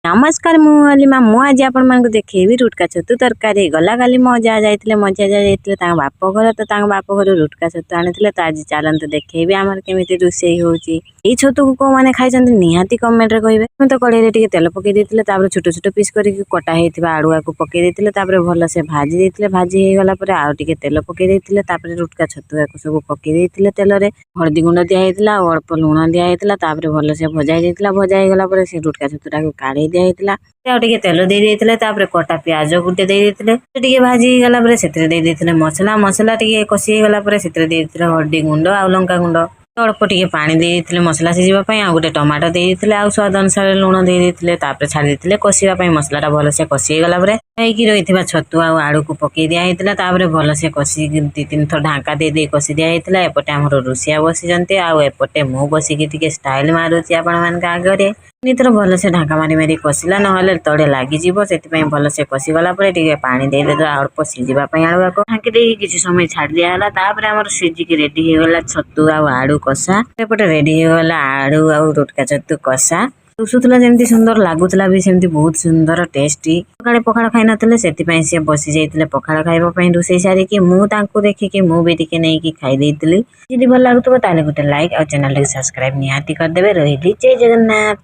ନମସ୍କାର, ମୁଁ ଅଲିମା। ମୁଁ ଆଜି ଆପଣମାନଙ୍କୁ ଦେଖେଇବି ରୁଟକା ଛତୁ ତରକାରୀ। ଗଲା କାଲି ମୋ ଅଜା ଯାଇଥିଲେ, ମଝିଆ ଅଜା ଯାଇଥିଲେ ତାଙ୍କ ବାପ ଘର, ତ ତାଙ୍କ ବାପ ଘରୁ ରୁଟକା ଛତୁ ଆଣିଥିଲେ। ତ ଆଜି ଚାଲନ୍ତୁ ଦେଖେଇବି ଆମର କେମିତି ରୋଷେଇ ହେଉଛି। ଏଇ ଛତୁକୁ କୋଉମାନେ ଖାଇଛନ୍ତି, ନିହାତି କମେଣ୍ଟରେ କହିବେ। ମୁଁ ତ କଡ଼େଇରେ ଟିକେ ତେଲ ପକେଇ ଦେଇଥିଲେ। ତାପରେ ଛୋଟ ଛୋଟ ପିସ୍ କରିକି କଟା ହେଇଥିବା ଆଳୁଆକୁ ପକେଇ ଦେଇଥିଲେ। ତାପରେ ଭଲସେ ଭାଜି ଦେଇଥିଲେ। ଭାଜି ହେଇଗଲା ପରେ ଆଉ ଟିକେ ତେଲ ପକେଇ ଦେଇଥିଲେ। ତାପରେ ରୁଟକା ଛତୁଆକୁ ସବୁ ପକେଇ ଦେଇଥିଲେ। ତେଲରେ ହଳଦୀ ଗୁଣ୍ଡ ଦିଆ ହେଇଥିଲା ଆଉ ଅଳ୍ପ ଲୁଣ ଦିଆ ହେଇଥିଲା। ତାପରେ ଭଲସେ ଭଜା ହେଇଯାଇଥିଲା। ଭଜା ହେଇଗଲା ପରେ ସେ ରୁଟକା ଛତୁଟାକୁ କାଢ଼ି ଦିଆ ହେଇଥିଲା। ଆଉ ଟିକେ ତେଲ ଦେଇ ଦେଇଥିଲେ। ତାପରେ କଟା ପିଆଜ ଗୋଟେ ଦେଇ ଦେଇଥିଲେ। ସେ ଟିକେ ଭାଜି ହେଇଗଲା ପରେ ସେଥିରେ ଦେଇ ଦେଇଥିଲେ ମସଲା। ମସଲା ଟିକେ କଷି ହେଇଗଲା ପରେ ସେଥିରେ ଦେଇ ଦେଇଥିଲେ ହଳଦୀ ଗୁଣ୍ଡ ଆଉ ଲଙ୍କା ଗୁଣ୍ଡ। ଅଳ୍ପ ଟିକେ ପାଣି ଦେଇ ଦେଇଥିଲେ ମସଲା ସିଝିବା ପାଇଁ। ଆଉ ଗୋଟେ ଟମାଟୋ ଦେଇ ଦେଇଥିଲେ ଆଉ ସ୍ୱାଦ ଅନୁସାରେ ଲୁଣ ଦେଇ ଦେଇଥିଲେ। ତାପରେ ଛାଡ଼ି ଦେଇଥିଲେ କଷିବା ପାଇଁ। ମସଲାଟା ଭଲସେ କଷି ହେଇଗଲା ପରେ ହେଇକି ରହିଥିବା ଛତୁ ଆଉ ଆଳୁକୁ ପକେଇ ଦିଆ ହେଇଥିଲା। ତାପରେ ଭଲସେ କଷି ଦୁଇ ତିନି ଥର ଢାଙ୍କା ଦେଇ ଦେଇ କଷି ଦିଆ ହେଇଥିଲା। ଏପଟେ ଆମର ରୋଷିଆ ବସିଛନ୍ତି ଆଉ ଏପଟେ ମୁଁ ବସିକି ଟିକେ ଷ୍ଟାଇଲ ମାରୁଛି ଆପଣମାନଙ୍କ ଆଗରେ। ଏଥର ଭଲସେ ଢାଙ୍କା ମାରି ମାରି କଷିଲା, ନହେଲେ ତଳେ ଲାଗିଯିବ। ସେଥିପାଇଁ ଭଲସେ କଷିଗଲା ପରେ ଟିକେ ପାଣି ଦେଇଦେଲା ଅଳ୍ପ ସିଝିବା ପାଇଁ। ଆଳୁଆକୁ ଢାଙ୍କି ଦେଇକି କିଛି ସମୟ ଛାଡ଼ି ଦିଆହେଲା। ତାପରେ ଆମର ସିଝିକି ରେଡି ହେଇଗଲା ଛତୁ ଆଉ ଆଳୁ କଷା। ଏପଟେ ରେଡି ହେଇଗଲା ଆଳୁ ଆଉ ରୁଟକା ଛତୁ କଷା। ଦୁଶୁଥିଲା ଯେମିତି ସୁନ୍ଦର, ଲାଗୁଥିଲା ବି ସେମିତି ବହୁତ ସୁନ୍ଦର, ଟେଷ୍ଟି। ସକାଳେ ପଖାଳ ଖାଇନଥିଲେ, ସେଥିପାଇଁ ସିଏ ବସି ଯାଇଥିଲେ ପଖାଳ ଖାଇବା ପାଇଁ ରୋଷେଇ ସାରିକି। ମୁଁ ତାଙ୍କୁ ଦେଖିକି ମୁଁ ବି ଟିକେ ନେଇକି ଖାଇ ଦେଇଥିଲି। ଯଦି ଭଲ ଲାଗୁଥିବ, ତାହେଲେ ଗୋଟେ ଲାଇକ୍ ଆଉ ଚ୍ୟାନେଲଟିକୁ ସବସ୍କ୍ରାଇବ ନିହାତି କରିଦେବେ। ରହିଲି, ଜୟ ଜଗନ୍ନାଥ।